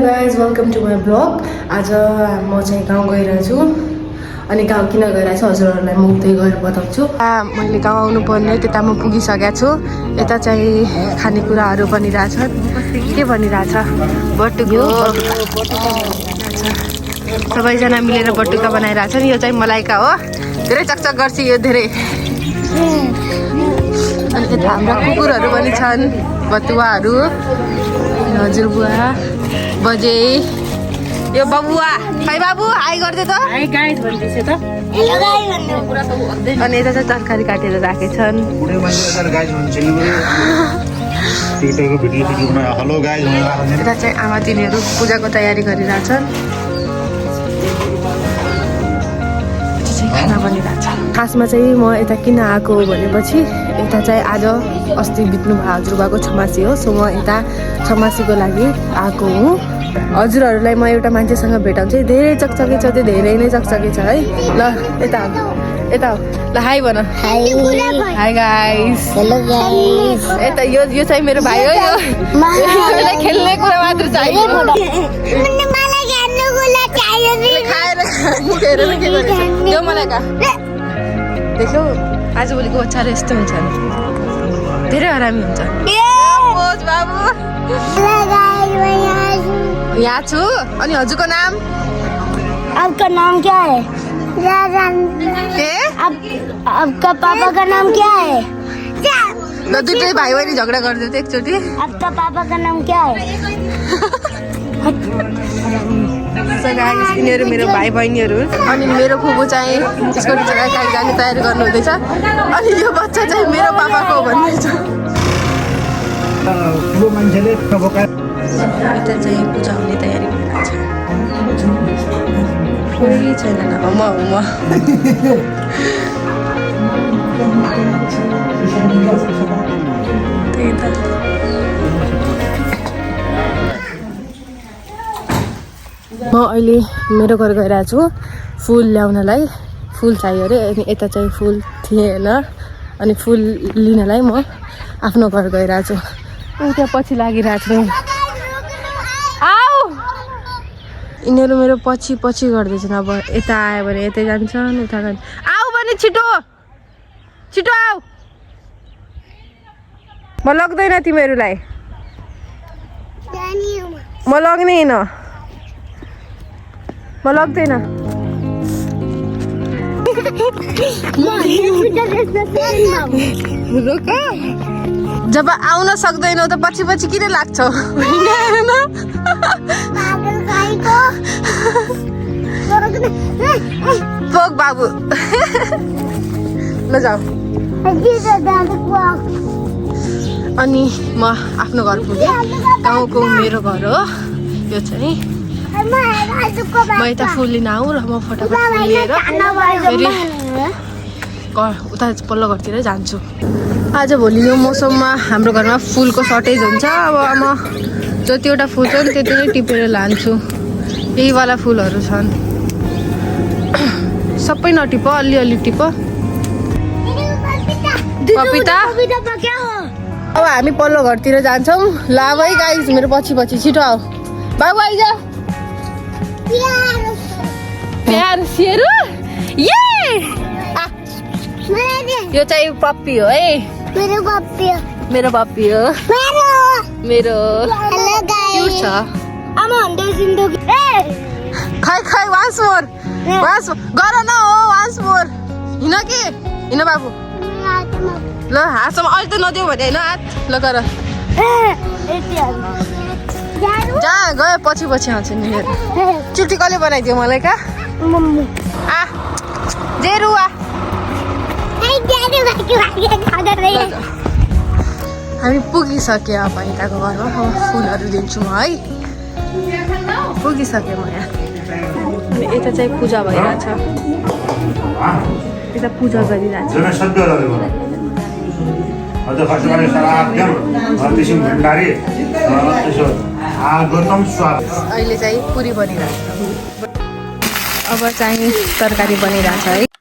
Guys welcome to my blog. आज म चाहिँ गाउँ गइरहेको छु अनि गाउँ किन गइरहेको छु हजुरहरूलाई म उतै गएर बताउँछु। मैले गाउँ आउनु पर्ने त्यता म पुगिसकेको छु। यता चाहिँ खानेकुराहरू बनिरहेछ। के बनिरहेछ? बटुको। सबैजना मिलेर बटुका बनाइरहेछ नि। यो चाहिँ मलाइका हो। धेरै चकचक गर्छ यो धेरै। अनि यता हाम्रा कुकुरहरू पनि छन्, बटुवाहरू। हजुरबुवा बजे यो बबुवा खै बाबु हाई गर्दै त हाई गाइस भन्दैछ त हेलो गाइस भन्नु पुरा त भन्दैन। अनि यता चाहिँ तरकारी काटेर राखेछन्। पुरै मान्छे गाइस भन्छ नि टिकटकको भिडियो बना हेलो गाइस भनेर राख्छन्। यता चाहिँ आमा तिनीहरू पूजाको तयारी गरिरहेछन्। खाना बनिरहेछ। खासमा चाहिँ म यता किन आएको भनेपछि यता चाहिँ आज अस्ति बित्नु भयो हजुरबाको छमासी हो। सो म यता छमासीको लागि आएको हुँ। हजुरहरूलाई म एउटा मान्छेसँग भेटाउँछु। धेरै चकचके छ, त्यो धेरै नै चकचके छ है। ल यता यता ल हाई भन। High guys. Hello guys. यता यो चाहिँ मेरो भाइ हो। यसलाई खेल्ने कुरा मात्र चाहियो। खाएर मुख हेरेर के गर्छ त्यो मलाई का देख्यौ। आजभोलिको बच्चाहरू यस्तो हुन्छ नि, धेरै हरामी हुन्छ। बाबु यहाँ छु। अनि हजुरको नाम? आपका नाम क्या है? के? आपका पापा का नाम क्या है? ल दुईटै भाइ बहिनी झगडा गरिदियो त एकचोटि। आपका पापा का नाम क्या है? यिनीहरू मेरो भाइ बहिनीहरू। अनि मेरो फुपू चाहिँ स्कुटी चलाएर कहीँ जाने तयारी गर्नुहुँदैछ। अनि यो बच्चा चाहिँ मेरो पापाको भन्दैछ। यता चाहिँ पूजा हुने तयारी भइरहेछ। कोही छैन न म त्यही त। म अहिले मेरो घर गइरहेको छु फुल ल्याउनलाई। फुल चाहियो अरे। अनि यता चाहिँ फुल थिएन अनि फुल लिनलाई म आफ्नो घर गइरहेको छु। त्यहाँ पछि लागिरहेको छु। आऊ यिनीहरू मेरो पछि पछि गर्दैछन्। अब यता आयो भने यतै जान्छन्, उता जान्छ। आऊ भने छिटो छिटो आऊ। म लग्दैन तिमीहरूलाई, म लग्दैन, म लग्दैन। रोक। जब आउन सक्दैनौ त पछि पछि किन लाग्छौ? पोक बाबु ल जाऊ। अनि म आफ्नो घर पुगेँ। गाउँको मेरो घर हो यो चाहिँ। म यता फुल लिन आऊँ र म फटाफट फुल लिएर फेरि उता पल्लो घरतिर जान्छु। आजभोलि यो मौसममा हाम्रो घरमा फुलको सर्टेज हुन्छ। अब म जतिवटा फुल छ नि त्यति नै टिपेर लान्छु। यही वाला फुलहरू छन्, सबै नटिप, अलिअलि टिप। पपिता अब हामी पल्लो घरतिर जान्छौँ। ल अब है गाइस मेरो पछि पछि छिटो आऊ। बाबु आइज। प्यार सेरू ये यो चाहिँ पप्पी हो है। मेरो पप्पी हो। मेरो पप्पी हो। मेरो क्युट छ। आमा हन्डे जिन्दगी खै खै वान्स मोर गर न हो वान्स मोर। हिँड कि हिँड बाबु। ल हातसम्म अहिले त नदेऊ भने होइन हात। ल गर। जहाँ गयो पछि पछि आउँछ नि। चुटी कसले बनाइदियो मलाई का? आ जेरु आ। हामी पुगिसक्यो अब यताको घरमा। अब फुलहरू दिन्छु म है। पुगिसक्यो म यहाँ। अनि यता चाहिँ पूजा भइरहेछ। यता पूजा गरिरहेछ। अहिले चाहिँ पुरी बनिरहेछ। अब चाहिँ तरकारी बनिरहेछ है।